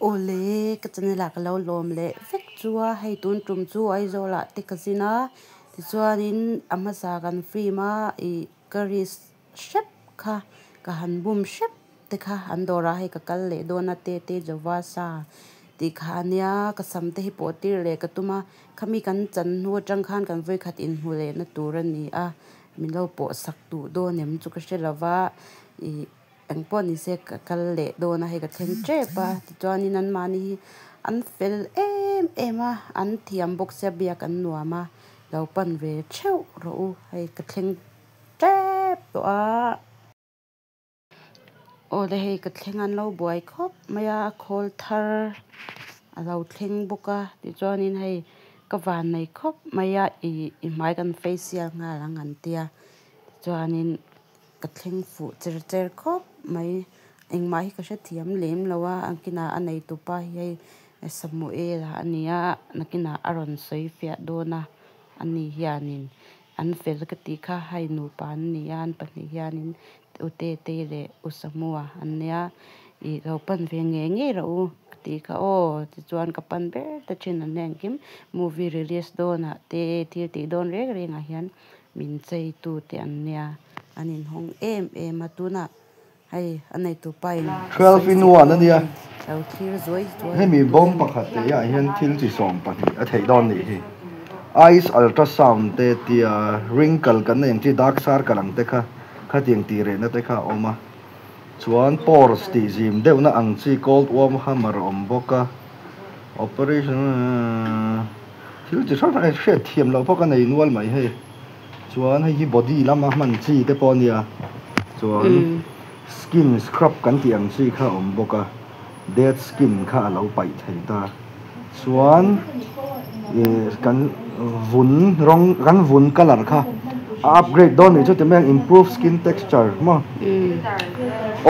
Awle, ka channel ah ka lo lawm leh vek chu a, hei tun tum chu Aizawl ah te ka zin a, tichuanin a hmasa kan film a ih ka risk hrep kha ka han bum hrep te kha an dawrah hei ka kal leh dawn a te te Jovasa tih kha a nia ka sam te hi pawh tir leh ka tum a, khami kan chan hnu atang khan kan vawikhat inhmu leh na tur a ni a, min lo pawh sak duh dawn em chu ka hre lova ih. Eng pawh ni se ka kal leh dawn a hei ka thleng tep a tichuanin anmahni hi an fel em em a an thiam bawk sia biak an nuam a lo pan ve theuh rawh u hei ka thleng tep tawh a. Awle hei ka thleng an lo buai khawp mai a a khawl thar a lo thleng bawk a tichuanin hei ka van nei khawp mai a ih i hmai kan facial nghal ang an tia tichuanin. Ka thleng fuh cher cher khawp mai. Engmah hi ka hrethiam lem lo a, a kinah a neitupa hi hei Samuela a ni a, nakinah a rawn sawi fiah dawn a, ani hianin an fel ka tih kha hei nupa an ni a, an pahnih hianin U Tetei leh U Samua an nia, ih lo pan ve ngei ngei rawh u ka tih kha aw tichuan ka pan ber ta thin an nia engkim movie release dawnah te thil tih dawn reng rengah hian Min cheitu te an nia, an inhawng em em a, tunah hei a neitu pa in a 12 sawi in fiah 1 a nia. dawn a ni, lo thlir zuai zuai Hemi tur bawm a ni. pakhat te ah hian thil chi 12 a theih dawn nih hi. Eyes ultrasound te tia wrinkle kan nei ang chi dark circle ang te kha khatiang tih rehna te kha a awm a. Chuan pores tih zim deuhna ang chi cold warm hammer a awm bawk a. Operation Thil chi hrang hrang hei hriat thiam loh pawh ka nei nual mai hei chuan hei hi body lama hman chi te pawh a nia chuan skin scrub kan tih ang chi kha a awm bawk a dead skin kha a lo paih thei ta chuan ih kan vun rawng kan vun colour kha a upgrade dawn nih chu ti mai ang improve skin texture maw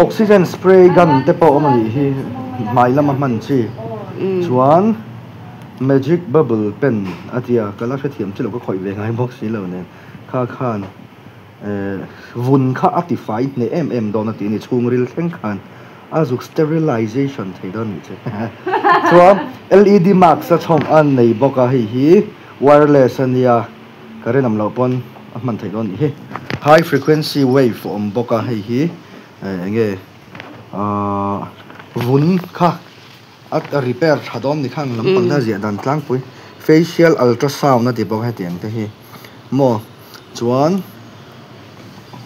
oxygen spray gun te pawh a awm a nih hi hmai lama hman chi chuan. Magic bubble pen a tia ka la hrethiam chi lo ka khawih ve ngai bawk si lo nen kha khan eh vun kha a ti fai hneh em em dawn a tih a ni chhungril thleng khan a zuk sterilization thei dawn nih chu chuan led mask a chhawm a nei bawk a hei hi wireless a nia current awm loh pawn a hman theih dawn nih hi high frequency wave a awm bawk a hei hi eh eng nge ahh vun kha. A repair tha dawn ni khan lampang te a ziah dan tlangpui facial ultrasound a ti bawk hetiang te hi maw chuan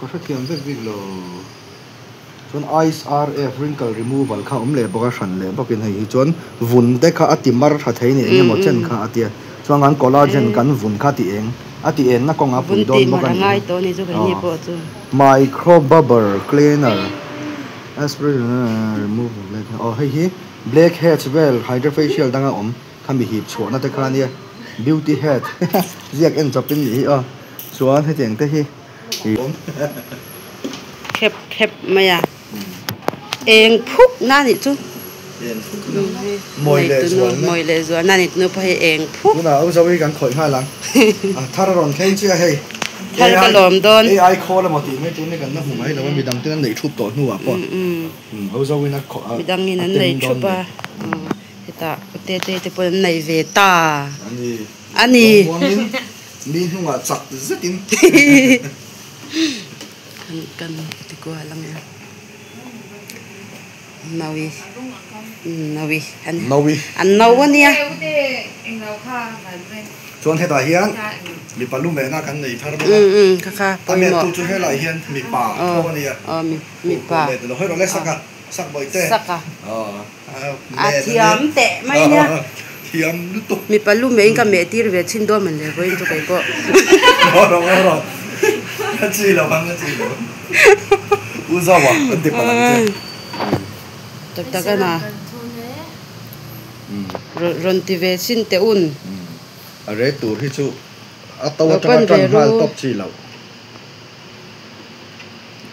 ka hrethiam vek bik lo chuan ice rf wrinkle removal kha a awm leh bawk a hran leh bawkin hei hi chuan vun te kha a ti mar tha thei ni eng emaw chen kha a tia chuan kan collagen kan vun kha a ti eng a ti enna kawngah a pui dawn bawk a ni hi micro bubble cleaner. Aspirin remove black aw hei hi black heads vel hydra facial danga awm khami hip chhuahna te kha ania beauty head ziak en chawp in nih hi aw chuan hetiang te hi ih awm. Khep khep mai a eng phuk na nih chu eng phuk na mawi leh zual na mawi leh zual na nih chu pawh hei eng phuk tunah au zo hi kan khawih nghal ang a thar a rawn thleng chiah hei. Thar ka lawm dawn. AI khawl emaw tih mai tur ni kan la hmu mai lo a, midang ten an neih thup tawh hnuah pawh ho zo in a Midang in an nei thup a, hetah Tete te pawh an nei ve ta. Ani. Ani. Lawmmuangin mi hnungah chak zetin. Kan kan ti kual ang e. Nawi. Nawi. Nawi. An no a nia. Chuan hetah hian mipa lu mehna kan nei thar bawk a. Kha kha A mehtu chu helaiah hian mipa tho a nia. Mipa. Hawi rawh le saka. Sak bawih te. Saka. A thiam teh mai nia. Thiam lutuk. Mipa lu meh in ka meh tir ve chhin dawn man le vawiin chu kei pawh. Haw rawh haw rawh. A chi lo ang a chi lo. U Zaua an ti palh ang che. Tak tak a na. Rawn ti ve chhin teh un. A re tur hi chu a to atanga tan nghal tawp chi loh.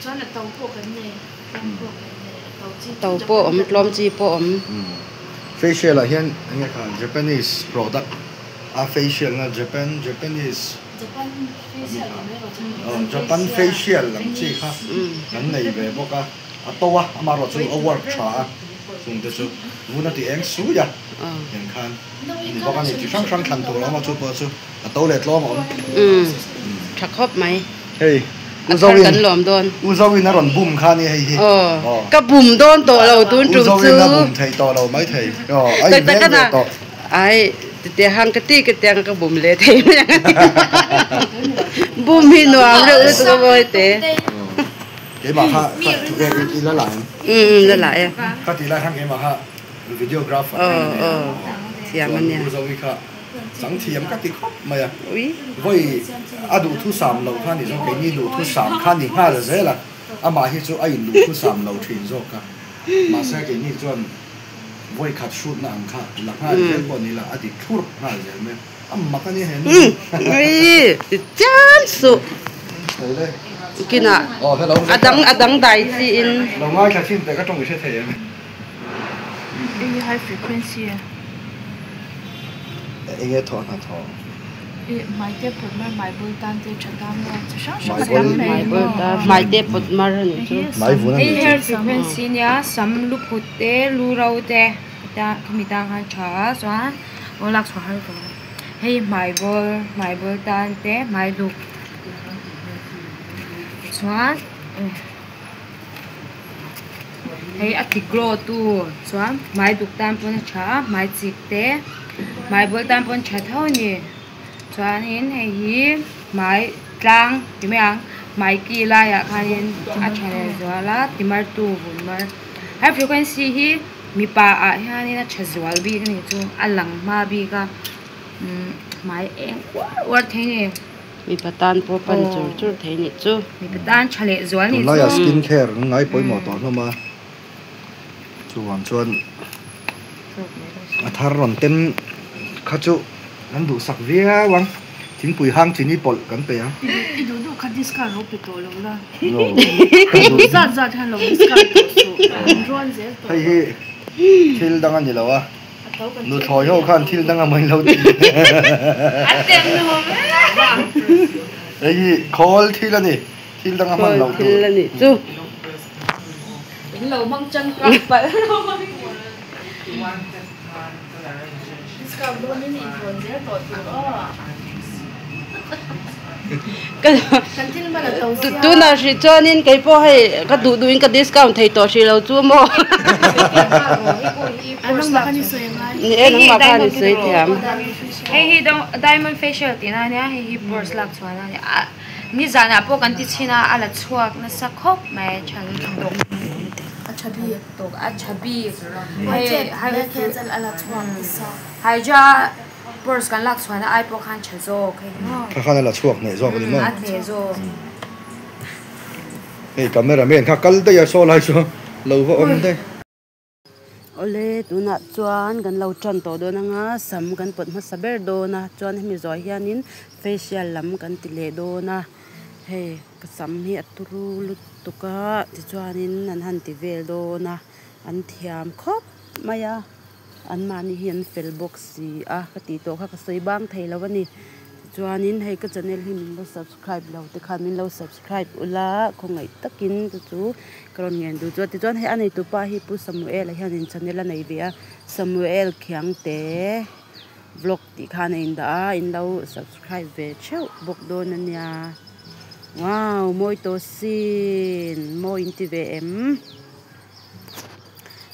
Chuan a to pawh kan nei, tlawm pawh kan nei, a to chi To pawh awm, tlawm chi pawh awm. Facial ah hian enge kha Japanese product a facial na Japan Japanese Japan facial ti mai rawh Aw Japan facial ang chi kha kan nei ve bawk a, a to a amaherawhchu a work tha a. Chung te chu vun a ti eng sui a tiang khan a ni bawk a ni. Chi hrang hrang thlan tur a awm a chu pawh chu a to leh tlawm a awm. Umm tha khawp mai. Hei A thar kan lawm dawn. U Zoin a rawn bum kha a ni hei hi. Aw ka bum dawn tawh lo tun tum chu. U Zoin a bum thei tawh lo mai thei. Aw a inveng ve tawh. Ai tete hang ka ti ka tiang ka bum leh thei mai ang. Bum hi nuam reuh lutuk a mawi te. Keimah kha i la la em? Umm la la e. Ka tih lai khan keimah kha videographer a ni a. Thiam a nia. Chuan U Zoe kha chang thiam ka ti khawp mai a. Vawi a duhthusam loh kha ni zawng keini duhthusam kha ni nghal zel a. Amah hi chu a in duhthusam lo thin zawk a. Mahse keini chuan vawi khat hrutna ang kha la nghal zel pawh ni la a dik thlurh nghal zel mai a. A mak a nia he nu. Ui ti chiam suh. Kinah a dang a dang dai chi in. Lo ngaithla thin teh ka tawng i hre thei em? Eng nge high frequency a? Eng nge thawh hna thawh? Ih hmai te pawt mar hmai bul tan te tha tan maw chi hrang hrang a tam mai maw. Hmai te pawt mar a nih chu. Hmai vun a nih chu. Hei hair frequency nia sam lu phut te lu ro te khami tan khan tha a chuan aw lak chhuah har tawh a hei hmai bawl hmai bawl tan te hmai duk chuan hei a ti glow tu chuan hmai duk tan pawn a tha a hmai chik te hmai bawl tan pawn tha tho a ni chuanin hei hi hmai tlang ti mai ang hmai ki laiah khanin a tha leh zual a ti mar tu vun mar high frequency hi mipa ah hianin a tha zual bik a ni chu a lang hma bik a umm hmai eng uar uar thei a ni. Mipa tan pawh pan chur chur thei nih chu. Mipa tan tha leh zual nih chu. Tunlaiah skin care an ngai pawimawh tawh hlawm a, chuvang chuan a thar rawn tem kha chu an duhsak viau ang. Thingpui hang chini pawlh kan pe ang. I duh duh kha discount lo pe tawh lo la. Zat zat hian lo discount tawh suh. An rawn zel tawh. Hei hi thil dang a ni lo a. Nuthlawi ho khan thil dang a mai lo ti. Hei hi khawl thil a ni, thil dang a hman loh tur. Khawl thil a nih chu. In lo hmang changkang palh. Tunah hrih chuanin kei pawh hei ka duh duhin ka discount thei tawh hrih lo chu maw. Ni e nangmah khan i sawi thiam. Hei hi diamond facial tihna ania hei hi pores lak chhuahna ania a nizanah pawh kan ti chhin a a la chhuak nasa khawp mai a tha lutuk. A tha bik hei hydra Purse kan lak chhuahna ai pawh khan tha zawk hei maw. Kha khan a la chhuak hneh zawk a ni maw? A hneh zawk. Hei camera man kha kal daih a saw lai chu lo va awm daih. Awle tunah chuan kan lo tan tawh dawn anga sam kan pawt hmasa ber dawn a chuan hemi zawh hianin facial lam kan ti leh dawn a hei ka sam hi a turu lutuk a tichuanin an han ti vel dawn a an thiam khawp mai a. An mahni hi an fel bawk si a ka tih tawh kha ka sawi bang thei lo a ni tichuanin hei ka channel hi min lo subscribe lo te khan min lo subscribe ula khawngaih takin chu chu ka rawn ngen duh chu a tichuan hei a neitu pa hi Pu Samuel a hianin channel a nei ve a Samuel Khiangte vlog tih khan a indah a in lo subscribe ve theuh bawk dawn a nia wow mawi tawh sin mawi in ti ve em.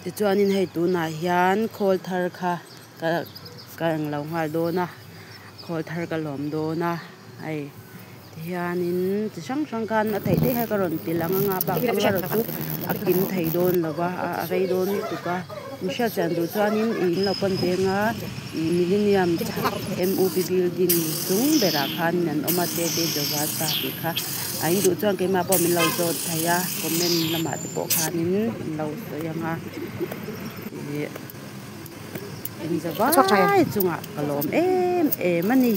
Tichuanin hei tunah hian khawl thar kha ka ka englo nghal dawn a khawl thar ka lawm dawn a hei tihianin chi hrang hrang khan a theih theih kha ka rawn ti lang anga bak erawh chu a kim thei dawn lo va a rei dawn lutuk a in hriat chian duh chuanin ih in lo pan veng a ih millennium M U P building chung berah khan an awm a te te jovasa tih kha. A in duh chuan keimah pawh min lo zawt thei a comment lamah te pawh khanin min lo sawi ang a ih in za vai chungah ka lawm em em a ni.